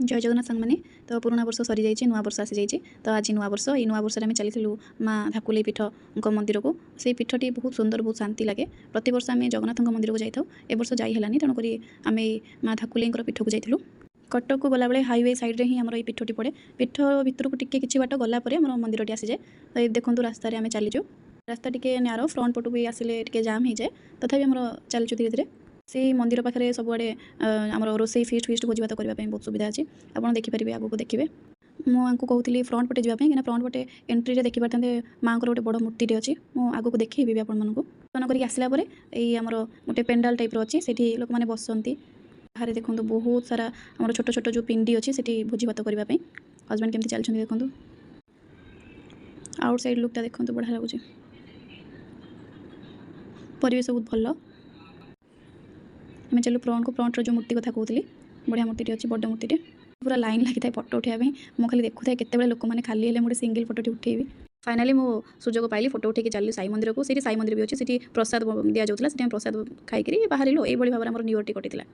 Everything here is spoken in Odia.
ଜୟ ଜଗନ୍ନାଥ ସାଙ୍ଗମାନେ। ତ ପୁରୁଣା ବର୍ଷ ସରିଯାଇଛି, ନୂଆ ବର୍ଷ ଆସିଯାଇଛି। ତ ଆଜି ନୂଆ ବର୍ଷ। ଏଇ ନୂଆ ବର୍ଷରେ ଆମେ ଚାଲିଥିଲୁ ମା ଧାକୁଲେଇ ପୀଠଙ୍କ ମନ୍ଦିରକୁ। ସେଇ ପୀଠଟି ବହୁତ ସୁନ୍ଦର, ବହୁତ ଶାନ୍ତି ଲାଗେ। ପ୍ରତିବର୍ଷ ଆମେ ଜଗନ୍ନାଥଙ୍କ ମନ୍ଦିରକୁ ଯାଇଥାଉ। ଏ ବର୍ଷ ଯାଇ ହେଲାନି, ତେଣୁକରି ଆମେ ଏଇ ମା ଧାକୁଲେଇଙ୍କର ପୀଠକୁ ଯାଇଥିଲୁ। କଟକକୁ ଗଲାବେଳେ ହାଇୱେ ସାଇଡ଼୍ରେ ହିଁ ଆମର ଏଇ ପୀଠଟି ପଡ଼େ। ପୀଠ ଭିତରକୁ ଟିକେ କିଛି ବାଟ ଗଲା ପରେ ଆମର ମନ୍ଦିରଟି ଆସିଯାଏ। ତ ଏଇ ଦେଖନ୍ତୁ, ରାସ୍ତାରେ ଆମେ ଚାଲିଛୁ। ରାସ୍ତା ଟିକେ ନ୍ୟାରୋ, ଫ୍ରଣ୍ଟ ପଟୁ ବି ଆସିଲେ ଟିକେ ଜାମ୍ ହେଇଯାଏ। ତଥାପି ଆମର ଚାଲିଛୁ ଧୀରେ ଧୀରେ। ସେଇ ମନ୍ଦିର ପାଖରେ ସବୁଆଡ଼େ ଆମର ରୋଷେଇ, ଫିଷ୍ଟ ଫିଷ୍ଟ, ଭୋଜି ଭାତ କରିବା ପାଇଁ ବହୁତ ସୁବିଧା ଅଛି। ଆପଣ ଦେଖିପାରିବେ, ଆଗକୁ ଦେଖିବେ। ମୁଁ ୟାଙ୍କୁ କହୁଥିଲି ଫ୍ରଣ୍ଟ ପଟେ ଯିବା ପାଇଁ, କାହିଁକିନା ଫ୍ରଣ୍ଟ ପଟେ ଏଣ୍ଟ୍ରିରେ ଦେଖିପାରିଥାନ୍ତେ, ମାଆଙ୍କର ଗୋଟେ ବଡ଼ ମୂର୍ତ୍ତିଟେ ଅଛି। ମୁଁ ଆଗକୁ ଦେଖେଇବି ବି ଆପଣମାନଙ୍କୁ। ଦର୍ଶନ କରିକି ଆସିଲା ପରେ ଏଇ ଆମର ଗୋଟେ ପେଣ୍ଡାଲ ଟାଇପ୍ର ଅଛି, ସେଠି ଲୋକମାନେ ବସନ୍ତି। ବାହାରେ ଦେଖନ୍ତୁ, ବହୁତ ସାରା ଆମର ଛୋଟ ଛୋଟ ଯେଉଁ ପିଣ୍ଡି ଅଛି, ସେଠି ଭୋଜି ଭାତ କରିବା ପାଇଁ। ହଜବେଣ୍ଡ କେମିତି ଚାଲିଛନ୍ତି ଦେଖନ୍ତୁ। ଆଉଟ୍ ସାଇଡ଼୍ ଲୁକ୍ଟା ଦେଖନ୍ତୁ, ବଢ଼ିଆ ଲାଗୁଛି। ପରିବେଶ ବହୁତ ଭଲ। ଆମେ ଚାଲୁ ଫ୍ରଣ୍ଟକୁ। ଫ୍ରଣ୍ଟର ଯେଉଁ ମୂର୍ତ୍ତି କଥା କହୁଥିଲି, ବଢ଼ିଆ ମୂର୍ତ୍ତିଟି ଅଛି, ବଡ଼ ମୂର୍ତ୍ତିଟେ। ପୁରା ଲାଇନ୍ ଲାଗିଥାଏ ଫଟୋ ଉଠାଇବା ପାଇଁ। ମୁଁ ଖାଲି ଦେଖୁଥାଏ କେତେବେଳେ ଲୋକମାନେ ଖାଲି ହେଲେ ମୁଁ ଗୋଟେ ସିଙ୍ଗଲ ଫଟୋଟି ଉଠେଇବି। ଫାଇନାଲି ମୁଁ ସୁଯୋଗ ପାଇଲି, ଫଟୋ ଉଠେଇକି ଚାଲିଲି ସାଇ ମନ୍ଦିରକୁ। ସେଇଠି ସାଇ ମନ୍ଦିର ବି ଅଛି, ସେଠି ପ୍ରସାଦ ଦିଆଯାଉଥିଲା। ସେଠି ଆମେ ପ୍ରସାଦ ଖାଇକିରି ବାହାରିଲୁ। ଏଇଭଳି ଭାବରେ ଆମର ନ୍ୟୁ ଇୟର୍ଟି କଟିଥିଲା।